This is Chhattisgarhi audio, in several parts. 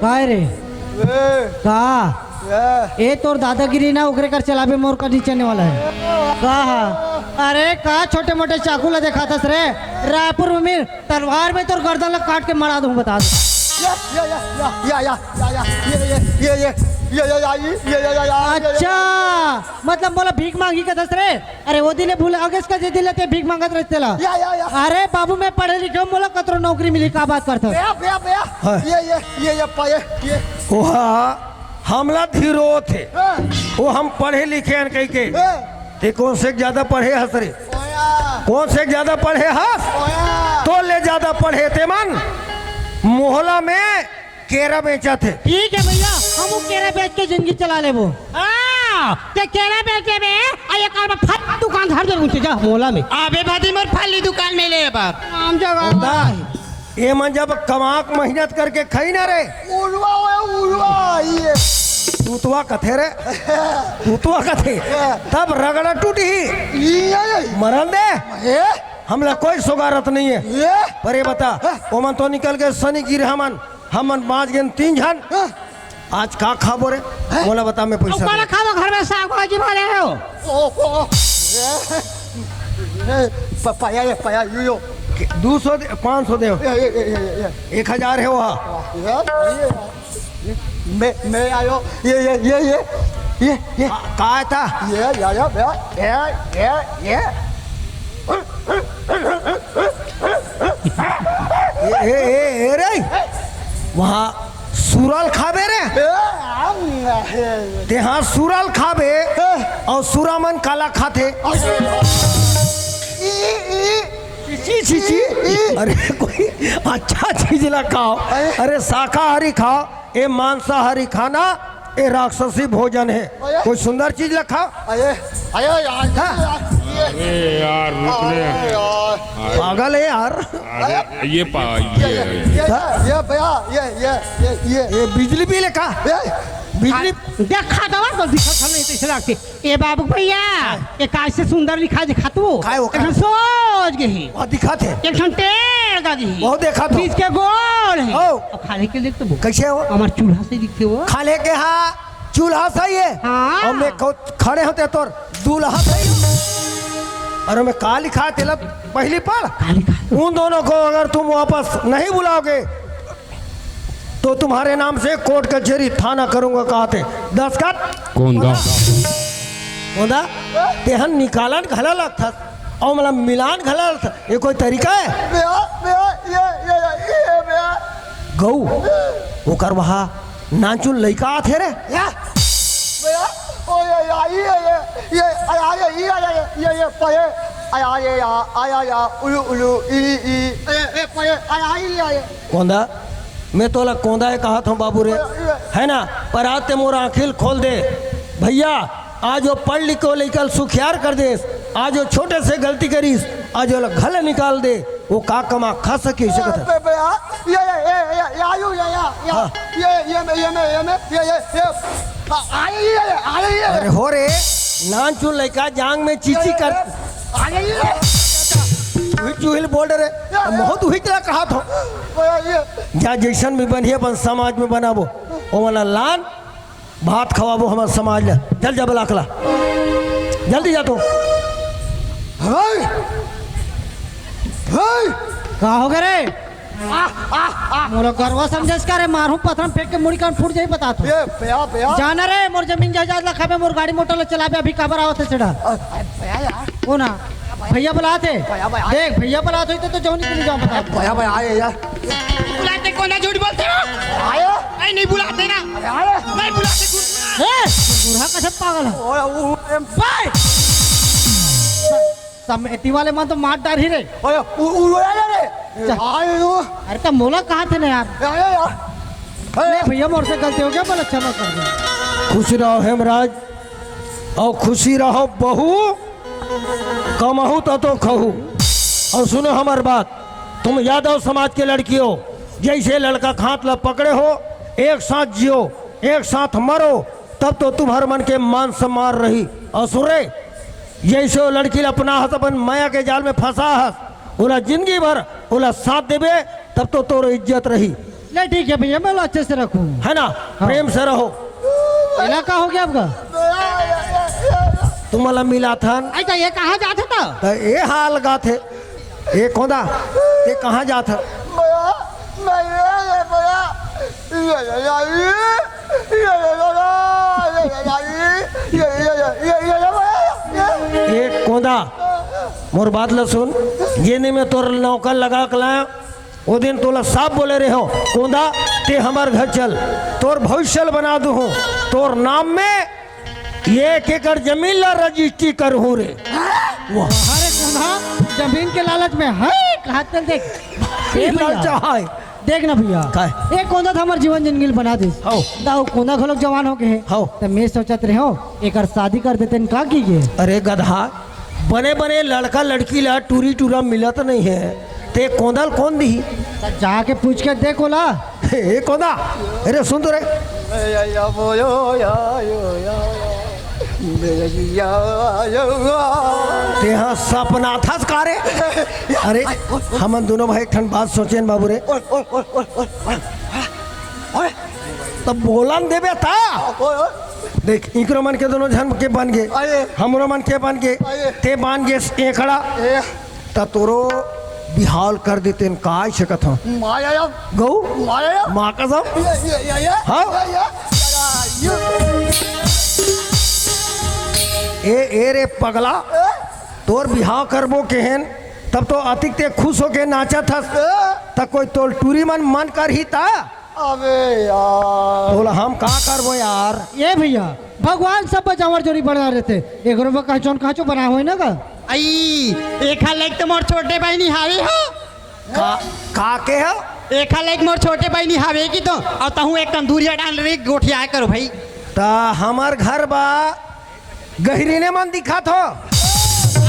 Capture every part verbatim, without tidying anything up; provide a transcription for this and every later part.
काय रे? ए, का? ए। ए तोर दादागिरी ना, ओकरे कर चलाबे, मोर कर नहीं चलने वाला है। का हा? अरे का छोटे मोटे चाकू ला देखाथस रे? रायपुर में मिल, तलवार में तोर गर्दन ला काट के मरा दूं, बता दो। या, या, या, या, या, या, या, या, ये, ये, ये, ये, ये, ये, या, ये, ये, या, या, या, या, या, या। अच्छा, मतलब मोला भीख मांगी कथस रे? अरे वो दिले भूल आगे इसका जे दिले ते भीख मांगत रहते ला। या, या, या। अरे बाबू, मैं पढ़े लिखे हूँ, मोला कतरो नौकरी मिली, का बात करथस? बया, बया, बया। हाँ। ये, ये, ये, ये, पा, ये, ये। ओहा, हमला धीरो थे। हाँ। वो हम पढ़े लिखे हन कहि के। हाँ। ते कोन से ज्यादा पढ़े हस रे? ओया। कोन से ज्यादा पढ़े हस? ओया। तोर ले ज्यादा पढ़े ते मन मोहला में केरा बेचत हे। ठीक है भैया, हम वो केरा बेच के जिंदगी चला लेबो। हाँ, ते केरा बेच लेबे, आ ये कर फल दुकान धर दे उनसे जा मोहला में। अबे भादी मोर फल दुकान में ले बाप। नाम जगह। ए मन जब कमाक मेहनत करके खाई ना रे। उलवा ओए, उलवा, ये। तूतवा कथे रे। तूतवा कथे। तब रगड़ा टूटी। ये, ये। मरन दे। ए? हमला कोई सोगारत नहीं है। ए? पर ये बता, हाँ। ओमन तो निकल गए सनी गिरहा मन, हमन बाँच गेन तीन झन। हाँ। आज का खाबो रे? हैं? मोला बता, मैं पैसा अब काला दे। खाबो, घर में साग भाजी भरे हो। ओ, ओ, ए, ए, प-, पाया रे, पाया, यो, यो। दू सौ दे, पाँच सौ दे। ए, ए, ए, ए, ए। एक हजार है वो। वाह, यार, ये, ये, मैं, मैं आयो। ये, ये, ये, ये, ये, ये। का, का था? ये, या, या, या, ये, ये, ये। ए, ए, ए, ए रे, वहाँ सुरल खाबे रे। ए, आम, ए। ते हाँ सुरल खाबे ए। और सुरा मन काला खाथे। ई, ई। छी, छी, छी। अरे कोई अच्छा चीज ला खाओ। अरे। अरे शाकाहारी खाओ। ए मांसाहारी खाना, ए राक्षसी भोजन है। अरे। कोई सुंदर चीज ला खाओ। अरे, अरे यार, हाँ। अरे यार, रुक रे। अरे यार। अरे। पागल है यार। अरे, ये पा, ये, ये, ये। ये, ये भैया, ये, ये, ये, ये। ये बिजली बिल है का? ये। बिजली। देखा दवा तो दिखा था नहीं, तो इसे लागते। ए बाबू भैया, हाँ। ए काय से सुंदर लिखा दिखा तू। काय वो एक ठन का? सोच गई। वो दिखा थे। एक ठन टेढ़ का दी। वो देखा तो। बीच के गोल है। ओ। अब खाले के देख तो वो। कैसे हो? हमार चूल्हा से दिखते हो। खाले के हाँ, चूल्हा सही है। हाँ। और मैं खो-, खड़े होते तोर दूल्हा सही है। अरे मैं का लिखा तेला पहली पढ़। का लिखा? उन दोनों को अगर तुम वापस नहीं बुलाओगे तो तुम्हारे नाम से कोर्ट कचहरी थाना करूंगा, कहा थे। दस्तखत। कौन दा? कौन दा? तेहन निकालन घला लगथस, और मतलब मिलान घला लगथस। ये कोई तरीका है? भैया, भैया, ये, ये, ये, ये, भैया। गऊ, ओकर वहाँ नानचुन लइका आथे रे। या? भैया, ओ, ये, ये, ये, ये, ये, आ, आ, ये, ये, आ, ये, ये, ये, ये, पये, आ, आ, ये, आ, आ, या, या, उलू, उलू, ई, ई, ए, ए, पये, आ, आ, ये, आ, ये। कौन दा? मैं तोला कोंदा ए कहत हूँ बाबू रे, है ना? पर आज ते मोर आँखी ल खोल दे भैया। आज वो पढ़ लिख के वो लइका ल सुखियार कर देस, आज वो छोटे से गलती करिस, आज वो ला घल निकाल दे। वो का कमा खा सके इसे कथा। बे-, बे-, आ, या, या, या, या, या, आयु, या, या, या, हाँ। ये, ये में, ये में, ये में, ये, ये, ये, आ, आ, ये, ये, आ, ये, ये। अरे हो रे, नानचुन लइका जांग में चीची कर। आ, ये, ये। चूहिल चूहिल बोल रे, या, या। बहुत हुई तेला कहा था। ओ, या, ये। जा जैसन भी बनिए अपन समाज में बनाबो, ओ वाला लान भात खवाबो हमर समाज ला। चल जा बलाक ला, जल्दी जा तू। हवाई, हवाई। का हो गए रे? आ, आ, आ। मोला गरवा समझस का रे? मारहूं पथरा म फेंक के मुड़ी कान फूट जाही बता तू। ए, बया, बया। जाना रे, मोर जमीन जायदाद ला खाबे, मोर गाड़ी मोटर ला चलाबे, अभी काबर आवत हे सेड़ा? अ, अ, बया यार। कोन हा? भैया बलात हे। भैया, भैया। देख, भैया बलात होई तो, तो जौनी के लिए जाओ बता। भैया, भैया, आए यार। बुलाते कोन हा, झूठ बोलते हो? आए। नहीं, नहीं बुलाते ना। अरे, अरे। नहीं बुलाते, झूठ बोला। ए, बूढ़ा कैसे पागल है? ओए, उ, उ, ए, भाई! कमेटी वाले मन तो मार डारही रे। ओए, उ, उ, ओए, अरे, अरे। चल। आए, उ। अरे, त मोला कहा थे ना यार। अरे, यार। अरे। ले भैया, मोर से गलती हो गया, बोला क्षमा कर दे। खुश रहो हेमराज, और खुशी रहो बहू, कमहू त तो खहू। और सुनो हमार बात, तुम यादव समाज के लड़की हो, जैसे लड़का खात ला पकड़े हो, एक साथ जियो, एक साथ मरो, तब तो तुम्हर मन के मान सम्मान रही। और सुन रे, जैसे वो लड़की ला अपना हस, अपन मया के जाल में फंसा हस, ओला जिंदगी भर ओला साथ देबे, तब तो तोर इज्जत रही। नहीं, ठीक है भैया, मैं ला अच्छे से रखूँ। है ना? हाँ। प्रेम से रहो। एला का हो गया आपका? तुमला मिलाथन। अई, त ये कहाँ जात हे त? त ये हाल गात हे। ए कोंदा, ते कहाँ जात हे? भैया, मैं ये, ये भैया, ये, ये, ये, ये, ये, ये, ये, ये, ये, ये, ये, ये, ये, ये, भैया, ये। ए कोंदा, मोर बात ल सुन। ये नहीं मैं तोर नौकर लगा के लाया। ओ दिन तोला साफ बोले रेहेंव, कोंदा, ते हमर घर चल, तोर भविष्य ल बना दूहूँ, तोर नाम में एक एकड़ जमीन ला रजिस्ट्री करहूँ रे। वाह। अरे कोंदा, जमीन के लालच में है, हाथ चल देख। ए भैया, लालचा है। देख ना भैया, काय? ए कोंदा त हमर जीवन जिंदगी ल बना दिस। हौ। दाऊ कोंदा घलोक जवान हो गए हे। हौ। त मैं सोचत रेहेंव, एकर शादी कर देतेन का किके? अरे गधा, बने बने लड़का लड़की ला टूरी टूरा मिलत नहीं हे, ते कोंदा ल कोन दिही? त जाके पूछ के देख ओला। ए कोंदा, अरे सुन तो रे। तेहा सपना थस का रे? अरे, हमन दोनों भाई एक ठन बात सोचेन बाबू रे। ओए, ओए, ओए, ओए, ओए, ओए, ओए। तब बोलन देबे ता। ओए, ओए। देख, इकरो मन के दोनों झन के बन गे, आए। हमरो मन के बन गे, आए। ते बन गे एकड़ा। ए। त तोरो बिहाव कर देतेन, काय सकत हव? माया या। गऊ? माया या। माँ कसम? ये, ये, ये, ये। हाँ? ये, ये। ये। ए, ए रे पगला, ए? तोर बिहाव करबो केहेन, तब तो अतिक ते खुश होके नाचत हस। ए? त कोई तोर टूरी मन मन करही त? अबे यार। बोला, हम का करबो यार? ए भैया, भगवान सब बर जांवर जोड़ी बना रहिथे। एकरो बर कहचोन कहचो बना होय ना गा? अई, एखर लाइक तो मोर छोटे बहिनी हावे हो। का, का के हो? एखर लाइक मोर छोटे बहिनी हावे कि तो, अउ तहूँ एक तंदूरिया डाल रे, गोठिया करो भाई। त हमर घर बा, गहिरीने मन दिखत हो।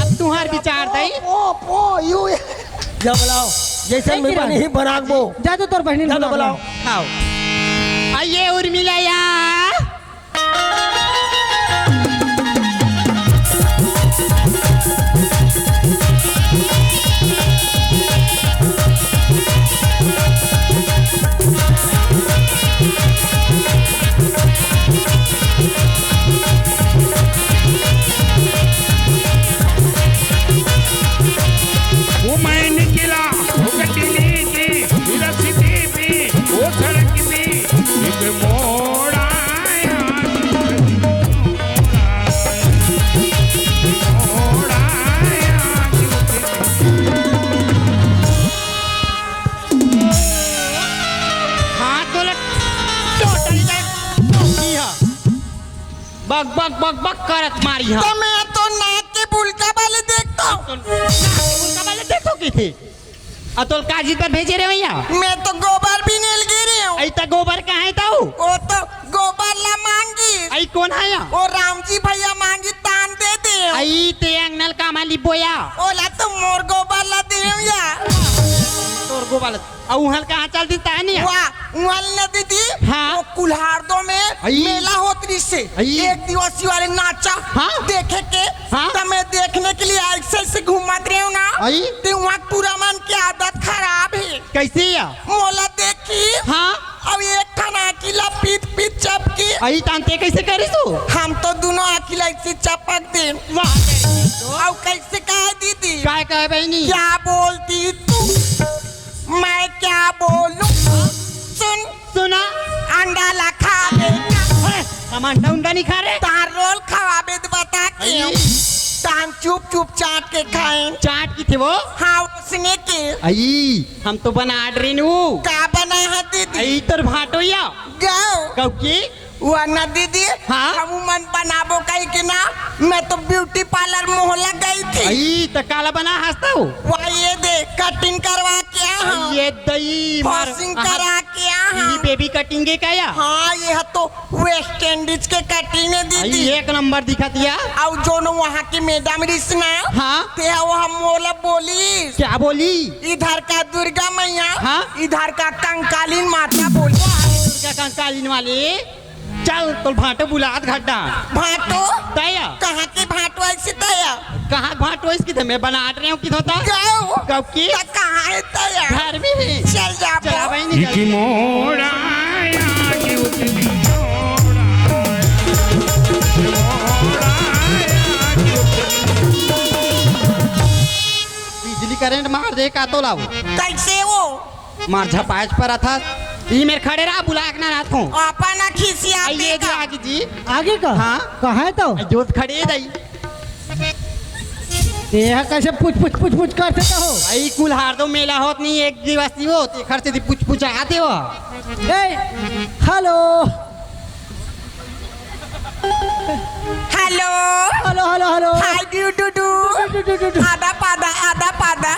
अब तुंहर विचार दई। पो, पो, यू। जा बुलाओ, जइसन सही में किरण। बनी ही बना के बो। जा तो तोर बहिनी जा तो बुलाओ। बुलाओ। आओ। आइए उर्मिला या। वो मैंने किला, वो कटिले के, रस्ते पे, वो सड़क पे, एक मोड़ आया, मोड़ आया। हाँ, तोला टोटल का टोपी हा। बक, बक, बक, बक करत मारी हा। त मैं तो नाक के बुलका वाले देखता हूँ। तो नाक के बुलका वाले देखो की थी? अ तोल का चीज बर भेजे रे भैया? मैं तो गोबर बिने ल गे रेहेंव। अई त गोबर कहाँ हे तऊ? वो तो गोबर ला मांगी। अई कोन आया? वो रामजी भैया मांगी तान दे दे। अई ते अंगनल कामा लिबो या? ओला तो मोर गोबर ला देव या। तोर गोबर ला। अउ उहल कहाँ चल दी ताय नहीं? वाह, उहल न दीदी, हाँ। वो कुल्हारदो में अई। मेला होत रहिसे। अई। एक दिवसी वाले नाचा हाँ। देखे के, हाँ। त मैं देखने के लिए ऐसे ऐसे घूमत रेहेंव ना। अई। ते उहाँ टूरा मन के आदत खराब हे। कैसे या? मोला देखी। हाँ। अउ एक ठन आँखी ला पीत पीत चपकी। अई तान ते कैसे करिस तू? हम तो दोनों आँखी ला ऐसे चपक देन। वाह। अउ कैसे कहे दीदी? काय कहे बहिनी? क्या बोलती तू? मैं क्या बोलूं? सुन। सुना। अंडा ला खाबे का? हे, हम अंडा उंडा नहीं खा रहे। तार रोल खवाबे त बता के। अई। तान चुप चुप चाट के खाएं। चाट की थे वो? हाँ, उसने के। अई, हम तो बना रहे नु। का बना है दीदी? अई, तोर भाटो या। गाओ। कब की? वो ना दीदी, हाँ? हम मन बनाबो कही के ना, मैं तो ब्यूटी पार्लर मोहला गई थी। अई, त काला बना हंसता हूँ? वह ये दे, कटिंग करवा के आ हाँ। ये दई मार। फॉसिंग आहा। करा के आ हाँ। ये बेबी कटिंग के का या? हाँ, ये तो वेस्ट इंडीज के कटिंग है दीदी। अई, एक नंबर दिखत या। अउ जोन वहाँ की मैडम रिस ना, हाँ। ते वहाँ मोला बोली। क्या बोली? इधर का दुर्गा मैया, हाँ। इधर का कंकालीन माता बोली। वाह, दुर्गा कंकालीन वाली। चल, तोर भांटो बुलात घड्डा। भांटो? तया। कहाँ के भांटो ऐसे तया? कहाँ के भांटो ऐसे किथे? मैं बनात रहे हूँ किथे ता? गौ। गौ की? त कहाँ है तया? घर में ही। चल जा चला बो। बहनी, इकी जल्दी। मोड़ा आया कि उतनी मोड़ा आया। मोड़ा आया कि उतनी। बिजली करंट मार दे का तो लाओ। कैसे वो? मार झपाच पर था। ई मेर खड़े रहा, बुलाए के ना रात को। आपा ना खिसिया आइए देखा। जी, आगे जी। आगे का? हाँ। कहाँ है तो? जो खड़े दई। ये कैसे पुछ, पुछ, पुछ, पुछ करते तो हो? आई कुल हार दो, मेला होत नहीं, एक दिवस नहीं होत, एक हर से पुछ, पुछ आते हो। ए, hello. Hello. Hello, hello, hello. Hi, डू, डू, डू। डू, डू, डू, डू। आधा पादा, आधा पादा।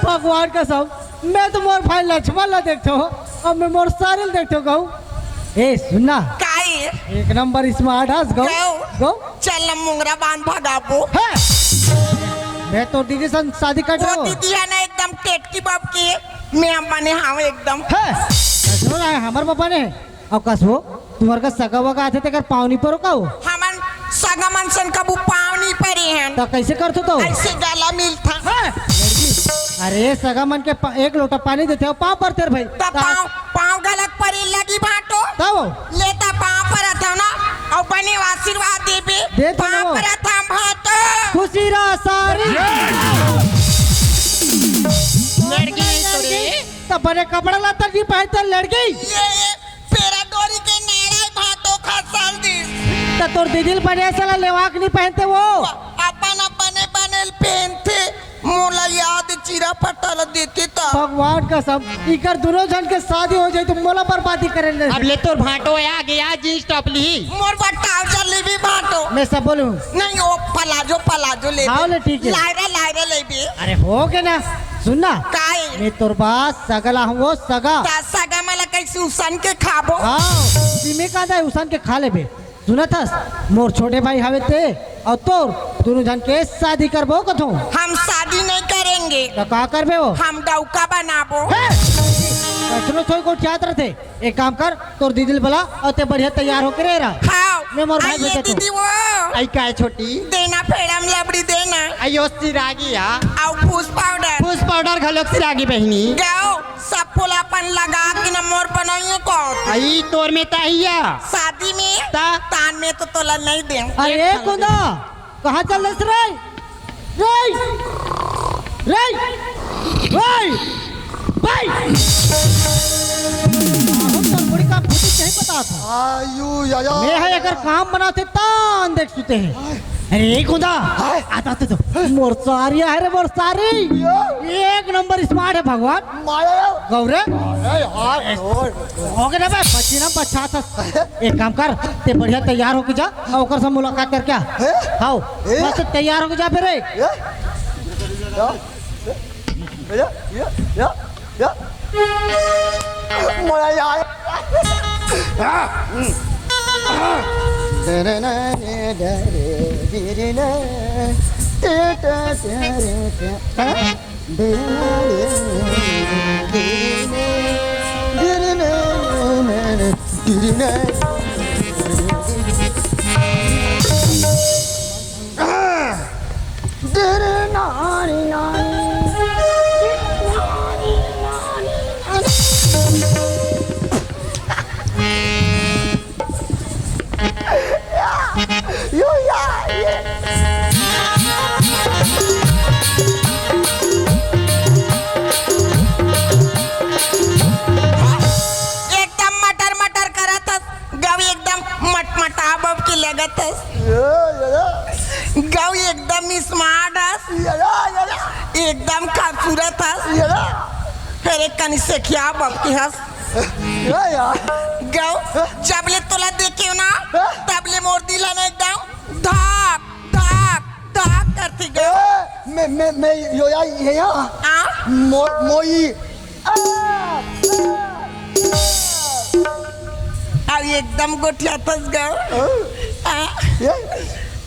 भगवान कसम, मैं तो मोर भाई लक्ष्मण ला देखथो, अब मैं मोर सारिल देखथो कहूँ। ए, सुन ना। काई? एक नंबर स्मार्ट हस, गौ। गौ। गौ। चल ना, मुंगरा बांध भगाबो। है। मैं तो दीदी संग शादी कर वो रहा हूँ। दीदी है ना, एकदम टेटकी बबकी। मैं अम्मा ने हाँ एकदम। है। सुनो ना, हमार पापा ने। अउ कस हो, तुम्हर का सगा वगा आथे तेकर पाँव नी परो का हो? हमन सगा मन सन कभू पाँव नी परे हन। त कैसे करथो तो? ऐसे गला मिलथा। हाँ। अरे सगा मन के पा-, एक लोटा पानी देथे अउ पाँव परथे रे भाई। त पाँव, पाँव गलत परे लगी भांटो। तब? ले त पाँव परत हव ना, अउ बने आशीर्वाद देबे। दे तो पाँव ना। परत हव भांटो। खुशी रह सारी। लड़की नहीं तो रे। त बने कपड़ा लत्ता नहीं पहनते लड़की। ये, ये पेरा डोरी के नाड़ा भांटो खसल दिस। त तोर दीदी ल बने सला लेवाक नहीं पहनते वो। अपन अपने बने ल पहनथे, मोला याद चिरा फटा ल देते त। भगवान कसम, इकर दोनों झन के शादी हो जाए तो मोला बर्बादी करे ले। अब ले तोर भांटो है, आगे आ जींस टॉप ली। मोर बर ट्राउजर लेबे भांटो। मैं सब बोलूं। नहीं, ओ प्लाजो, प्लाजो लेबे। हाँ, ले ठीक है। लायरा, लायरा लेबे। अरे हो के ना, सुन ना। काए? मैं तोर बात सगला हूँ वो सगा। त सगा मला कैसे उसन के खाबो? हाँ, तिमी का दे उसन के खा लेबे। सुनत हस, मोर छोटे भाई हवे ते, अउ तोर दोनों झन के शादी करबो कथो। हम शादी नहीं करेंगे। त का करबे वो? हम डौका बनाबो। हे! कचरो छोई को चाहत रहते। एक काम कर, तोर दीदी ल बला, अउ ते बढ़िया तैयार होके रे रहा। हाँ, मैं मोर भाई आइए भेजत हूँ। दीदी वो। आई काय छोटी? देना फेड़म लबड़ी देना। आयो सिरागी या। अउ फूस पाउडर। फूस पाउडर घलोक सिरागी बहिनी। गौ, सब फूल अपन लगा के न मोर बनइयो को। आई तोर में ताहिया। शादी में? ता? तान में तो तोला नहीं दे। अरे कुंदा, कहाँ चल रहे रे? रे! रे! रे! भाई! हम तो बड़ी काम खुद ही नहीं पता था। आयु, या, या। मैं है अगर काम बनाते तान देख सुते हैं। हाय। अरे, एक होता। हाय। आता तो, तो। मोर सारी है रे, मोर सारी। या। एक नंबर स्मार्ट है भगवान। माया। गौरे। अरे यार, और। हो गया ना बे, बची ना बचा था। एक काम कर, ते बढ़िया तैयार होके जा, अउ ओकर से मुलाकात करके आ। हैं? हाओ, हैं? मस्त तैयार होके जा फिर रे। हैं? या? या? या? या? मोला यार। एकदम मटर मटर करत हस, गौ एकदम मटमटा बब के लगत हस। गौ एकदम स्मार्ट हस। एकदम खूबसूरत हस। अरे कनी सेखिया बब के हस। गौ, जब ले तोला देखे ना, तब ले मोर दिल ह ना एकदम धक धक धक करथे गौ। ए, मैं, मैं, मैं यो या, ये या। आ? मो-, मोई। आ, आ, आ। अब एकदम गोठियाथस गौ। हाँ। आ? ये?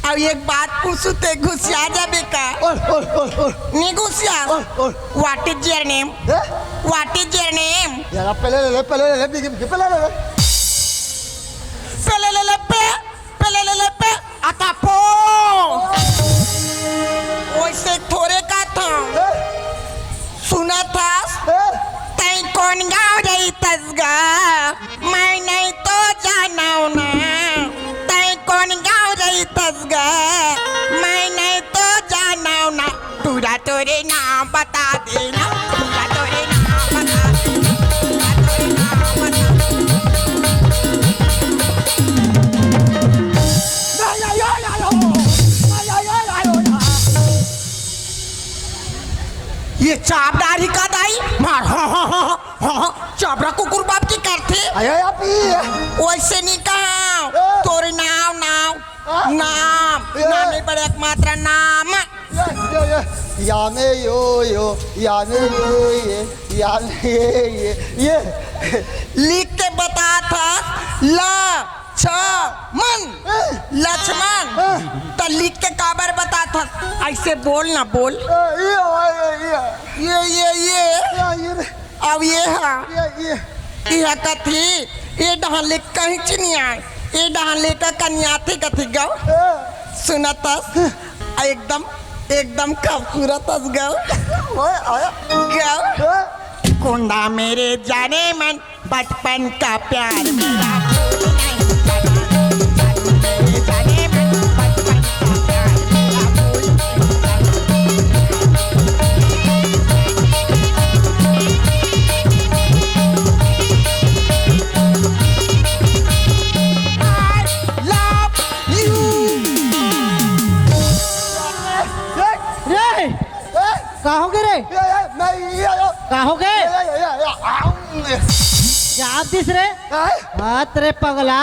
अब एक बात पूछू ते घुसिया जाबे का? ओए, ओए, ओए, ओए। नहीं घुसिया। ओए, ओए। What is your name? हैं? What is your name? यार, आप पहले ले ले, पहले ले ले, बिगी, बिगी, पहले ले ले। तपो। वैसे थोरे का था। ए? सुनत हस? ए? तैं कोन गाँव रहिथस गा? मैं नहीं तो जानव ना। तैं कोन गाँव रहिथस गा? मैं नहीं तो जानव ना। टूरा तोरे नाम बता देना। टूरा तोरे नाम बता देना। टूरा तोरे नाम बता देना। ये चाप डारी का दाई मार। हाँ, हाँ, हाँ, हाँ, हाँ, हाँ। चापरा कुकुर बाप की करथे। अरे, आप ही। वैसे नहीं कहा। ए। तोरे नाम, नाम, हाँ? नाम, ए। नाम ही बड़े एकमात्र नाम। ये, ये, ये। या में यो, यो, या में यो, ये, या में ये, ये, ये। लिख के बता था, ला, छ, मन, ए। लक्ष्मण। ए। त लिख के काबर बता था? ऐसे बोल ना, बोल। ए, ये, ये, ये, ये। ये, ये, ये। या, ये रे। अब ये हा। ये, ये। ये कथी, ये डहान ले कहीं च नहीं आए। ये डहान ले का कन्या थे कथी गौ। हाँ। सुनत हस? एकदम, एकदम खूबसूरत हस गौ। ओए, ओए। गौ। हाँ। कुंदा मेरे जाने मन, बचपन का प्यार मेरा भूल नहीं सका। मेरे जाने मन, बचपन का प्यार मेरा भूल नहीं सका। I love you। रे, का हो गे रे? का हो गे? चाप दिस रे। हाथ रे पगला,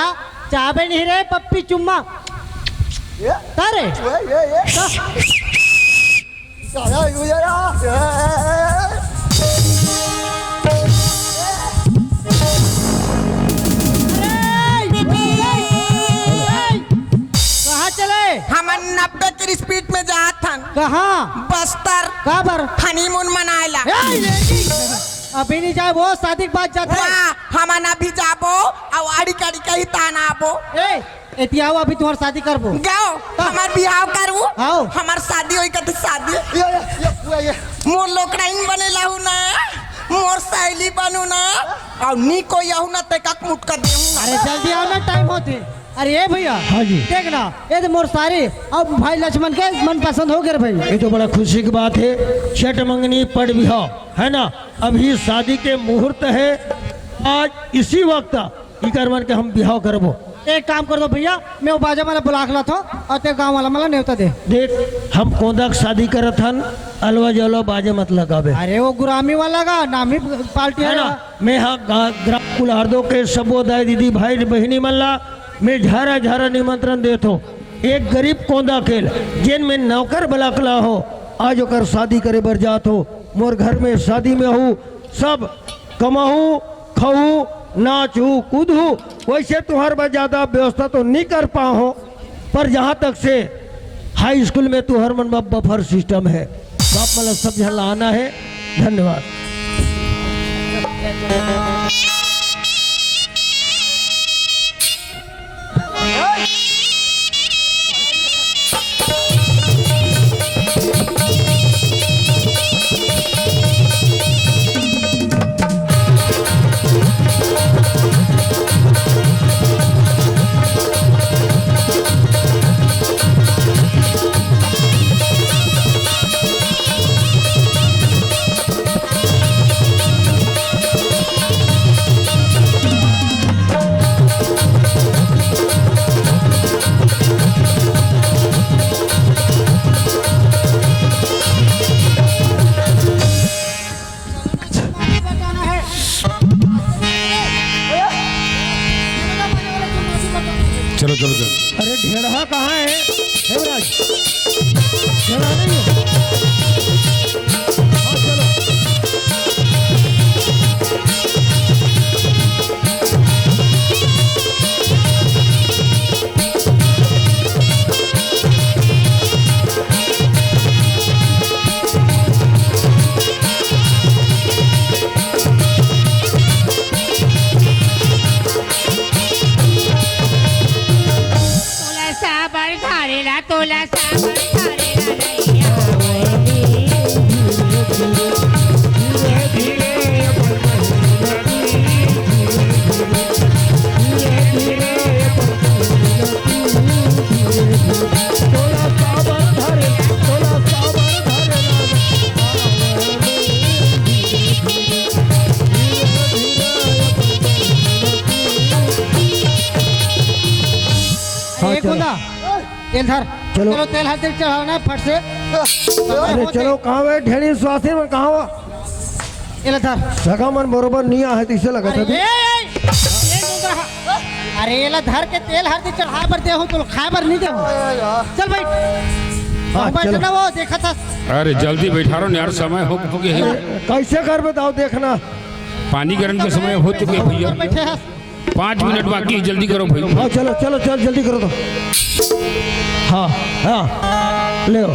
चाबे नहीं रे पप्पी चुम्मा। का रे? कहाँ चले? हमन नब्बे की स्पीड में जात हन। कहाँ? बस्तर। काबर? हनीमून मनाए ला। ए, ये की? अभी नहीं जाए, वो शादी के बाद जाते हैं। वाह, हमन अभी जाबो, अउ आड़ी काड़ी कहीं ताना आबो। ए, एती आओ, अभी तुम्हार शादी करबो। गौ, हाँ। हमार बिहाव करबो। आओ। हमार शादी होई कथे शादी। ये, ये, ये, ये, ये। मोर लोकराइन बने लाहू ना, मोर सहेली बनू ना, अउ नी कोई आहू ना, ते कक मुटका देहू ना। अरे जल्दी आओ ना, टाइम होते। अरे ए भैया, हाँ जी। देख ना, ये तो मोर सारी अब भाई लक्ष्मण के मनपसंद हो गए रे भाई। ये तो बड़ा खुशी की बात है। छठ मंगनी पड़ बिहाव, है ना, अभी शादी के मुहूर्त है। आज इसी वक्त इकर मन के हम बिहाव करबो। एक काम कर दो भैया, मैं वो बाजा वाला बुला के लाता हूँ और ते गाँव वाला मला नेवता दे। देख, हम कोंदा के शादी करत हन, अलवा जलवा बाजे मत लगाबे। अरे वो गुरामी वाला का नाम ही पार्टी है है ना? ना। मैं हा गा-, ग्राम कुलहरदो के सबो दाई दीदी भाई बहिनी मन ला मैं झारा झारा निमंत्रण देत हो। एक गरीब कोंदा खेल, जेन में नौकर बलाकला हो, आज ओकर शादी करे बर जात हो। मोर घर में शादी में हूँ, सब कमाहू, खाहू, नाचहू, कूदहू। वैसे तुहर बर ज्यादा व्यवस्था तो नहीं कर पाहूँ, पर जहाँ तक से हाई स्कूल में तुहर मन बर बफर सिस्टम है, बाप मतलब सब झन ला आना है। धन्यवाद। चलो, चलो, चलो। अरे, ढेढ़ा कहाँ है? हेमराज, ढेढ़ा नहीं है? हाँ, चलो। ए, चलो। गोंदा, तेल धर। चलो। चलो, तेल हर तेल चढ़ाओ ना, फट से। अरे, होते। चलो, कहाँ बे? ढेरी सुवासिन मन कहाँ हो? एला धर। सगा मन बरोबर नहीं आहे, तइसे लगत अरे, हे। ए, ए, ए, गोंदा। अरे, एला धर के तेल हर तेल चढ़ाए बर दे हो, तो खाए बर नहीं दे हो। चल भाई। हाँ, बैठ चलो। ना वो, देखा था। अरे, जल्दी बैठा रहो यार, समय हो चुके हे। कैसे कर बताओ, देखना। पानी गिरन के समय हो चुके हे भैया। बैठे हैं। पाँच मिनट बाकी हे, जल्दी करो भाई। हाँ, चलो, चलो, चल, जल्दी करो तो। हाँ, हाँ, ले आओ।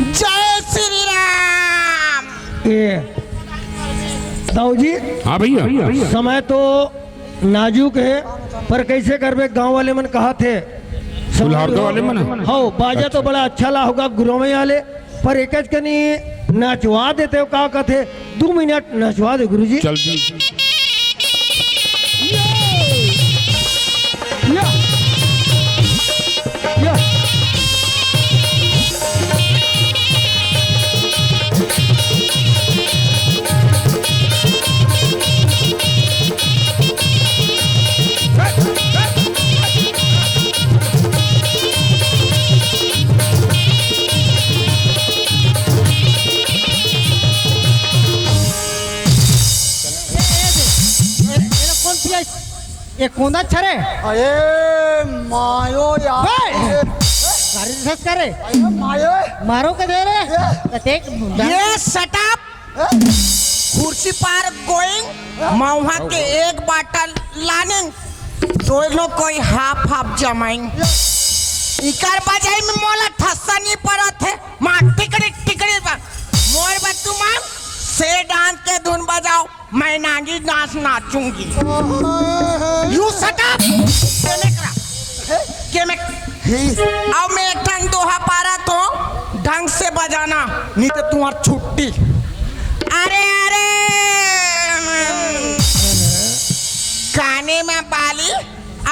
जय श्री राम। ए, दाऊ जी, हाँ भैया। समय तो नाजुक हे, पर कइसे करबे, गांव वाले मन कहत हे। कुल्हाड़ो वाले मन? हव, बाजा तो अच्छा। बड़ा अच्छा ला होगा, गुरवई वाले, पर एकच कनी नचवा देते हो, का कथे? दू मिनट नचवा दे गुरुजी। जल्दी। या। या। ए, ए, ए, ए, एला कोन पिया? ए कोंदा छरे? अरे मायो यार। ओए! गाड़ी रिसर्च करे। अरे मायो। मारो के दे रे। ए। त देख, ये shut up। ए? खुर्सी पार going, मउहा के एक बाटल लानिंग, दोनों कोई हाफ हाफ जमाइन। इकर बजाई में मोला ठस्सा नहीं पड़त हे, माँ टिकड़ी टिकड़ी बा। मोर बतू माँ, से डांस के धुन बजाओ, मैं नागी नाच नाचूंगी। You shut up। के में करा? के में? अब मैं एक ठन दोहा पारा तो ढंग से बजाना, नहीं तो तुम्हार छुट्टी। अरे, अरे, काने में बाली,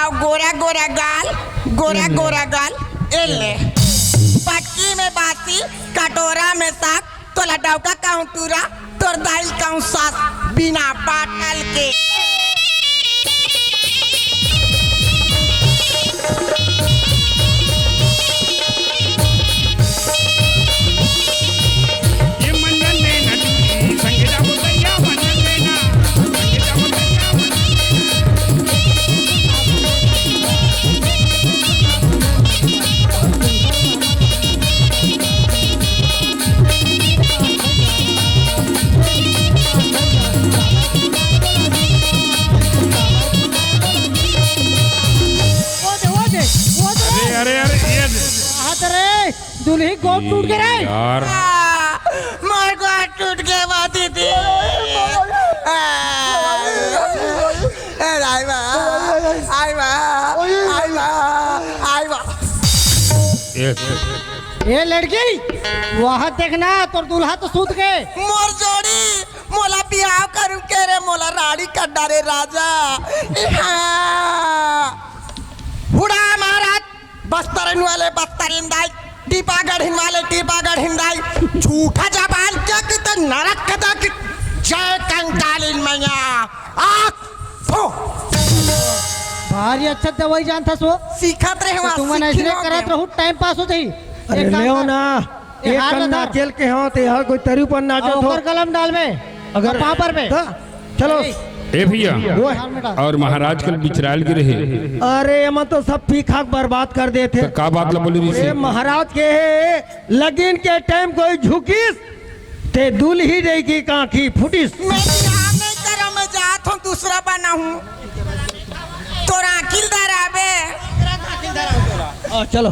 अउ गोरा गोरा गाल, गोरा गोरा गाल, ए ले। पटकी में बासी, कटोरा में साग, तोला डौका कहूँ टूरा, तोर दाई कहूँ सास, बिना बाटल के। वो दे, वो दे, वो दे। अरे, अरे, अरे, ये दे। हाथ रे, दुल्ही गोड़ टूट गे रे। यार। आ, मोर गोड़ टूट गे बा दीदी। आ, ए, आई बा, आई बा, आई बा, आई बा। ये ए लड़की, वहाँ देखना, तोर दूल्हा तो सूत गे। मोर जोड़ी, मोला बिहाव करू के रे, मोला राड़ी कर डारे राजा। इहाँ। हुड़ा महाराज, बस्तरिन वाले बस्तरिन दाई, टीपागढ़िन वाले टीपागढ़िन दाई, झूठा जबान क्या किते नरक कदा की जय कंकालिन मैया। आख, थू। भारी अच्छा दवाई जानथस वो। सीखत रहे तो वहाँ, तुमन सीखी ऐसने लोग करत हैं। रहू, टाइम पास हो जाही। अरे एक काम लेव कर। ना, ये एक हार कन ला धर। नाचेल के हो, ते हर कोई तरी ऊपर नाचत अउ हो। ओकर कलम डाल में, अगर अउ पाँव पर में। त चलो। ए, ए भैया, वो है। और महाराज कल बिचराल गिरे हे। अरे, एमन तो सब पीखा के बर्बाद कर देथे। तो का बात ला बोले रहिसे? ए, महाराज के हे, लगिन के टाइम कोई झुकिस, ते दुल्ही रही की कांखी फुटिस। मैं बिहाव नहीं दूसरा बनाहूँ। तोर आँखी ल धराबे। हाँ, चलो।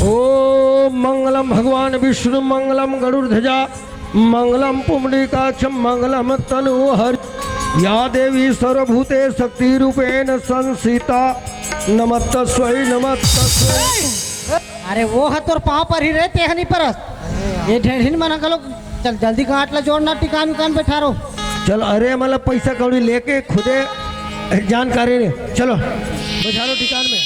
ओम मंगलम भगवान विष्णु मंगलम गरुड़ ध्वजा मंगलम पुंडरीकाक्ष मंगलम तनोहर। या देवी सर्वभूते शक्ति रूपेण संस्थिता नमस्तस्वै नमस्तस्वै। अरे वो ह तोर पाँव परही रे, तेह नहीं परस। ये ढेढ़िन मन घलो। चल जल्दी गांठ ला जोड़ना, टिकान उकान बैठा रहो। चल, अरे मतलब पैसा कौड़ी लेके खुदे जानकारी नहीं। चलो, बैठा लो टिकान में।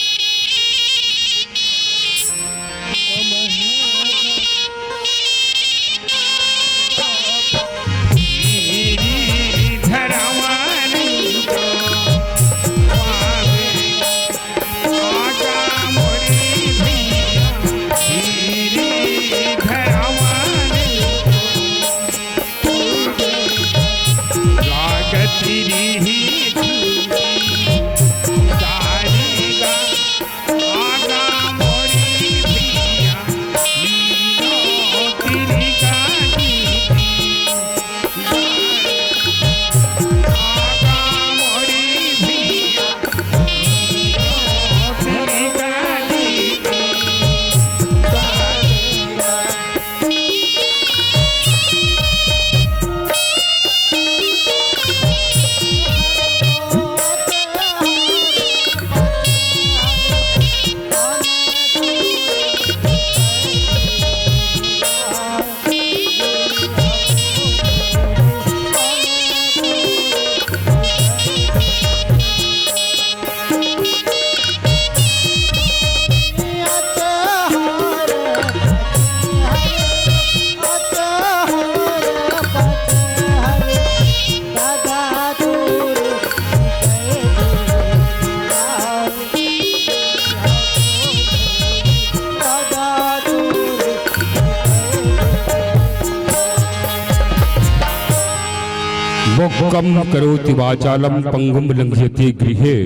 मुक्कं करोति वाचालं पंगुं लंघयते गिरिये।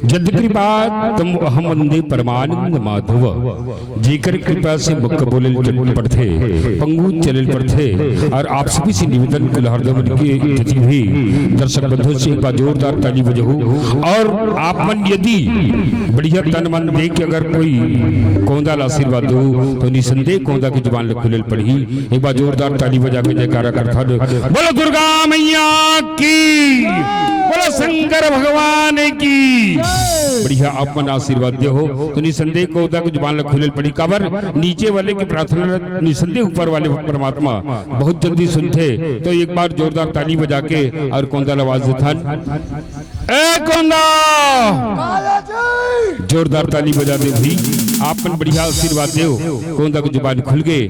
यत्कृपा तमहं वंदे परमानंद माधव। जेकर कृपा से मुक्क बोले चल पड़थे, पंगु चले पड़थे। और आप सभी से निवेदन कुल्हार देवन की जति हुई दर्शक बंधु से एक बार जोरदार ताली बजाहू। और आप मन यदि बढ़िया तन मन दे के अगर कोई कौंदा ला आशीर्वाद दो तो निसंदेह कौंदा की जुबान ले खुले पड़ही। एक बार जोरदार ताली बजा के जयकारा करथा दो। बोलो दुर्गा मैया की, बोलो शंकर भगवान की। बढ़िया आप मन आशीर्वाद दे हो तो निसंदेह कौंदा की जुबान ल खुले पड़ी। काबर नीचे वाले की प्रार्थना निसंदेह ऊपर वाले परमात्मा बहुत जल्दी सुनथे। तो एक बार जोरदार ताली बजा के और कौंदा ल आवाज देथन। ए कौंदा, जोरदार ताली बजा दे भाई, आप मन बढ़िया आशीर्वाद देव। कौंदा की जुबान खुल गे,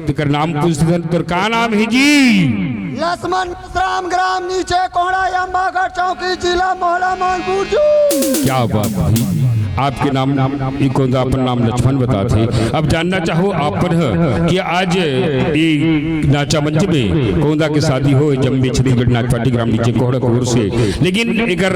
तेकर नाम पूछथन, तोर का नाम हे जी? लक्ष्मण मेश्राम, ग्राम नीचे कोहड़ा, अम्बागढ़ चौकी, जिला मोहला मानपुर जी। क्या बात भाई, आपके नाम, ई कौंदा अपन नाम लक्ष्मण बताथे। अब जानना चाहो आप मन ह कि आज ई नाचा मंच में कौंदा के शादी हो जम्मे छत्तीसगढ़ नाच पार्टी ग्राम नीचे कोहड़ा की ओर से, लेकिन एकर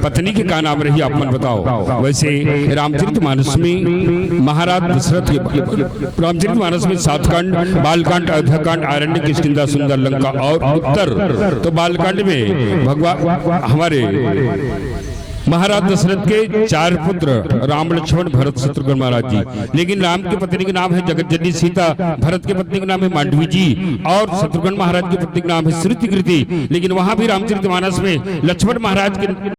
पत्नी के का नाम रही, आप मन बताओ। वैसे रामचरित मानस में महाराज दशरथ के, रामचरित मानस में सात कांड, बालकांड, अयोध्या कांड, आरण्य, किष्किंधा, सुंदर लंका और उत्तर। तो बालकांड में भगवान हमारे महाराज दशरथ के चार पुत्र राम, लक्ष्मण, भरत, शत्रुघ्न महाराज जी, लेकिन राम की पत्नी का नाम है जगत जननी सीता, भरत की पत्नी का नाम है मांडवी जी और शत्रुघ्न महाराज की पत्नी का नाम है श्रुति कृति। लेकिन वहां भी रामचरित मानस में लक्ष्मण महाराज के